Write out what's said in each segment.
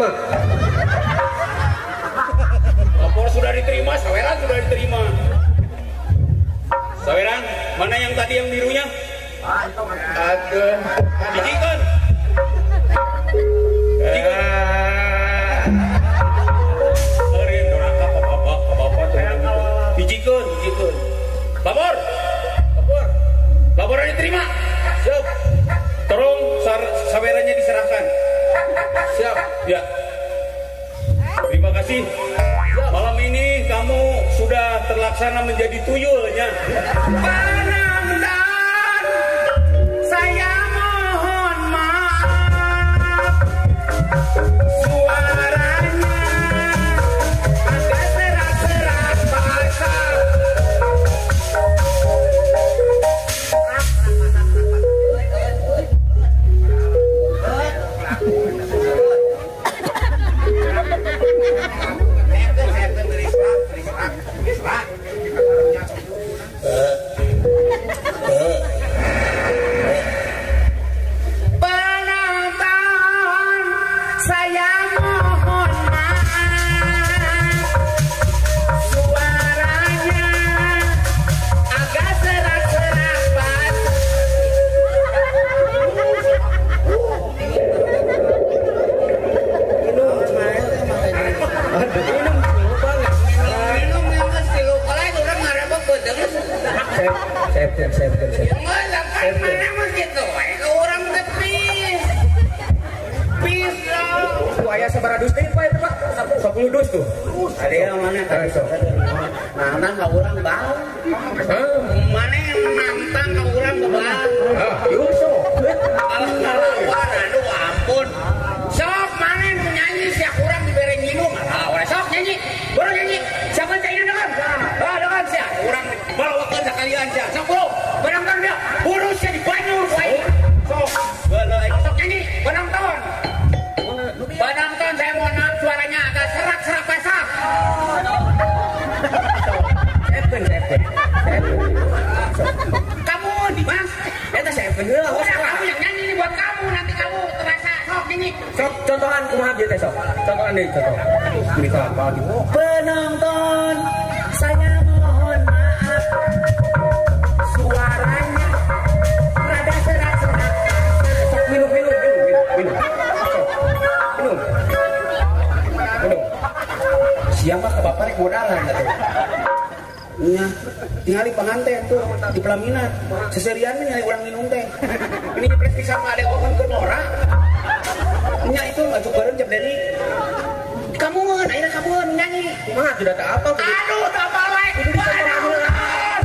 diterima. Lapor sudah diterima, saweran sudah diterima. Saweran, mana yang tadi yang birunya? Aduh. Bijikan. Bijikan. Eureun doraka ka bapak, ka bapak tuh. Bijikan, bijikan. Lapor. Lapor. Laporan diterima. Siap. Tolong sawerannya diserahkan. Siap. Ya. Terima kasih. Malam ini kamu sudah terlaksana menjadi tuyulnya. Penonton, saya mohon maaf. Suaranya agak serak-serak basah. Penonton, saya mohon maaf. Suaranya agak serak-serak basah. Minum yang geus tilu kalai urang ngarebek beuteung. Siapkeun, siapkeun, siapkeun. Kan mana mah kitu we ka urang teh pis. Pis dong. Tuh aya sabaraha dus deui Pak itu Pak? 10 dus tuh. Ada yang mana tadi? Nantang ka urang bau. Mana yang nantang ka urang bau? Ah, yuso. Alah, aduh ampun. Sok mana nu nyanyi sia kurang dibere minum. Ah, urang sok nyanyi. Boro nyanyi. Siapa cai dekan? Ah, dekan sia. Urang balawakeun sakalian sia. Sok bro, penonton dia. Buru sia dibanyur ku aing. Sok. Sok nyanyi, penonton. Penonton saya mohon maaf suaranya agak serak-serak basah. Siapkeun, siapkeun. Kamu Dimas, Eta siapkeun heula. udah kamu yang nyanyi ini buat kamu, nanti kamu terasa sok nyanyi. Sok contohan kumaha bieu teh sok. Contohan deui contoh. Ini apa gitu. Penonton, saya mohon maaf. Suaranya rada serak-serak. Sok minum minum minum minum minum. Sok. Minum. Minum. Siapa ke bapak rek modalan atuh. Nya, tingali panganten tuh di pelaminan. Seserian ningali urang minum teh. Ini nyepres pisan mah ada open keur ora. Nya itu ngajuk bareng Cep Deni. Kamu ngeun, ayeuna kamu nyanyi. Kumaha sudah tak apa. Aduh, tak apa wae. Saya mohon maaf.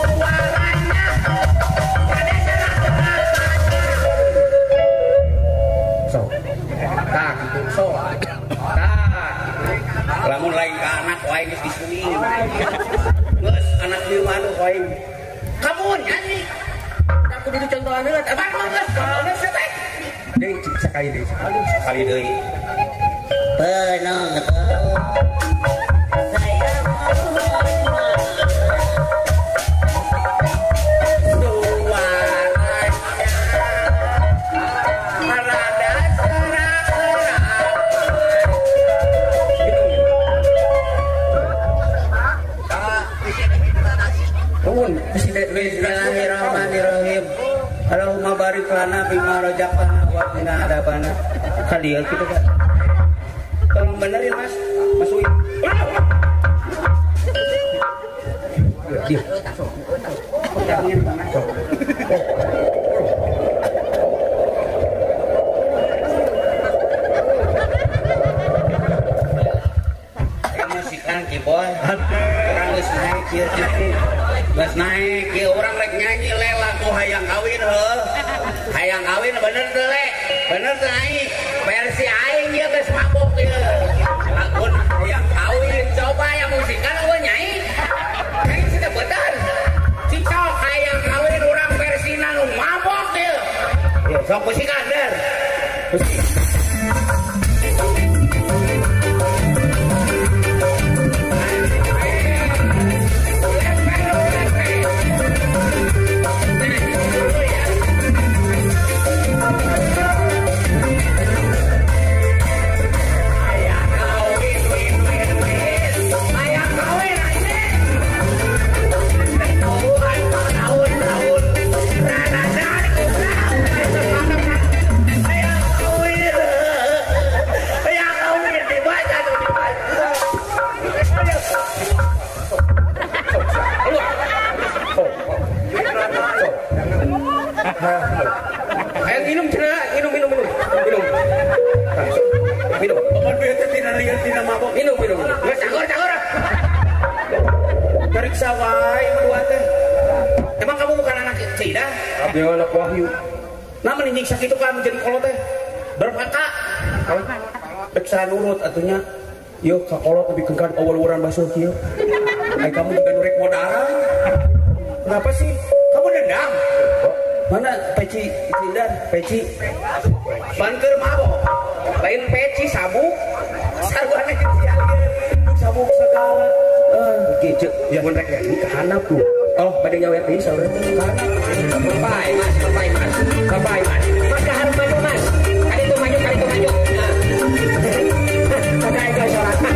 Suaranya rada serak-serak basah. Sok. Tah gitu sok. Tah. Lamun lain ka anak wae geus disuing. Geus anak di rumah anu wae. Kamu nyanyi. Aku kudu dicontohan heula. Apa geus geus teh? Deui sekali deui. Aduh, sekali deui. Penonton, saya mohon maaf. Suaranya rada serak-serak. Nuhun. Bismillahirrahmanirrahim. Allahumma barik lana bima razaqtana wa qina adzabannar. Kali ya gitu Kak. Tolong benerin Mas. Masukin. Diam. Musikan kiboy. Urang geus naik kieu kitu. Geus naik kieu urang rek nyanyi le lagu hayang kawin heuh. Hayang kawin bener teu le? Bener teu aing? Versi aing ieu geus mabok ieu. Lagu hayang kawin coba yang musikan eueuh nyai. Aing sih teu bener. Cik sok hayang kawin urang versina nu mabok ieu. Sok musikan der. Mesra wae berdua teh. Emang kamu bukan anak Cida? Abdi anak Wahyu. Nah mending sakitu kamu jadi kolot teh. Berpaka. Rek nurut atunya. Yo ka kolot lebih kengkan awal-awalan basuh kieu. Ai kamu juga nurek modaran. Kenapa sih? Kamu dendam? Mana peci Cida? Peci. Banker mabok. Lain peci sabuk. Sarwana kecil. Sabuk segala. Gitu. Ya mun rek nyanyi ka handap tuh. Oh, bade nyawer deui saur teh ka handap. Bye Mas, bye Mas. Bye Mas. Mas ka hareup maju Mas. Kali itu maju, kali itu maju. Nah. Kakak ego sorangan.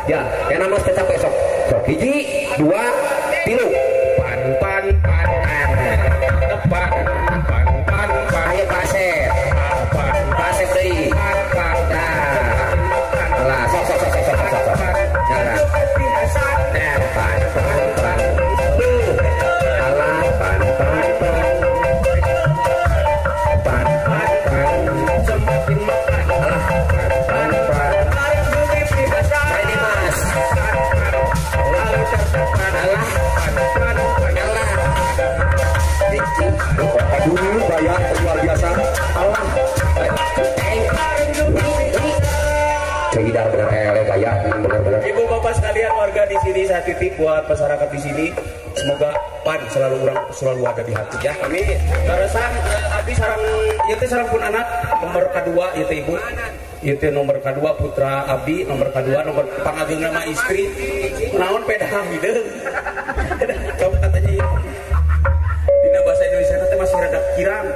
Ya, yang nama capek sok. Sok hiji, dua, tilu. Pan pan pan pan pan pan pan. Ayo Pasep. Pasep deui. Pan. Nah. Lah, sok sok sok sok sok sok. Nah. Nah, pan pan pan. Alah, pan pan pan. Pan pan pan. Semakin makan. Alah, pan pan pan. Ini Mas. Alah, alah. Dulu bayar luar biasa. Allah. Cegidar benar eleh gaya benar-benar. Ibu bapak sekalian warga di sini saya titip buat masyarakat di sini semoga pan selalu urang selalu ada di hati ya. Amin. Karasan abdi sareng ieu teh sareng pun anak nomor kedua ieu teh ibu. Ieu teh nomor kedua putra abdi nomor kedua nomor pangageng nama istri. Naon pedah hideung. Kamu katanya ieu. Dina bahasa Indonesia teh masih rada kirang.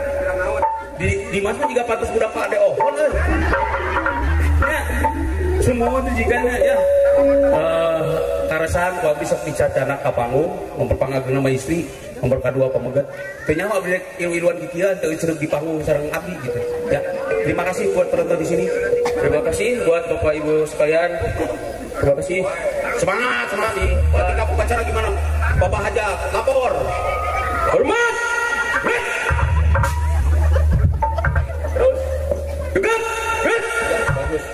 Di mas mah juga pantas budak Pak Ade Ohon euy. Ya, semua itu jika ya. Karasan ku abdi sok dicacana ka panggung, nomor pangageng nama istri, nomor kadua pamegat. Teu nyaho abdi rek ilu-iluan kikieuan teu cereg di panggung sareng abdi gitu. Ya. Terima kasih buat penonton di sini. Terima kasih buat Bapak Ibu sekalian. Terima kasih. Semangat, semangat. Ketika upacara gimana? Bapak Hajat, lapor. Hormat. Terus. Tegak. Bagus.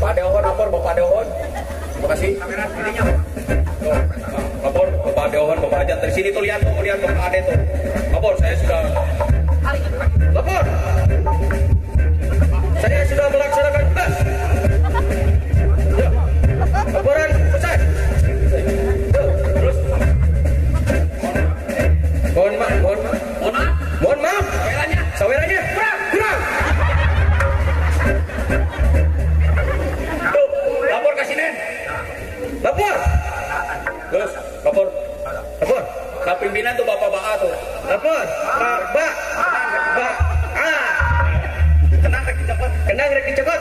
Pak Deohon lapor, Bapak Deohon. Terima kasih. Lapor, Bapak Deohon, Bapak Hajat dari sini tuh lihat Bapak Ade tuh. Lapor, saya sudah. Lapor. Saya sudah melaksanakan tugas. Ya. Laporan selesai. Terus. Mohon maaf, mohon maaf. Mohon maaf. Mohon maaf. Sawerannya. Sawerannya kurang, kurang. Tuh, lapor ke sini. Lapor. Terus, lapor. Lapor. Nah, pimpinan tuh Bapak Ba'a tuh. Lapor. Pak Ba. Ba. A. Kenang rek dicopot. Kenang rek dicopot.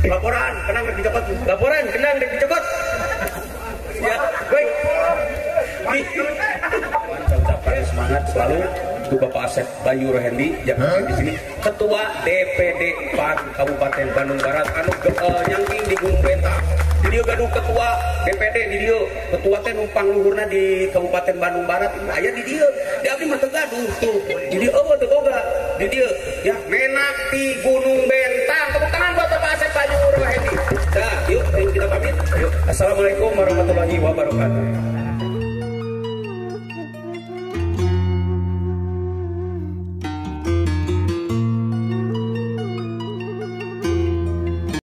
Laporan, kenang rek dicopot. Laporan, kenang rek dicopot. Ya, baik. Semangat selalu. Itu Bapak Asep Bayu Rohendi yang di sini, Ketua DPD PAN Kabupaten Bandung Barat anu nyangking di Gunung Bentang. Di dieu gaduh ketua DPD di dieu, ketua teh numpang luhurna di Kabupaten Bandung Barat aya di dieu. Di abdi mah teu gaduh tuh. Di dieu eueuh teu boga. Di dieu ya menak di Gunung Bentang. Tepuk tangan buat Bapak Asep Bayu Rohendi. Dah, yuk kita pamit. Yuk. Assalamualaikum warahmatullahi wabarakatuh.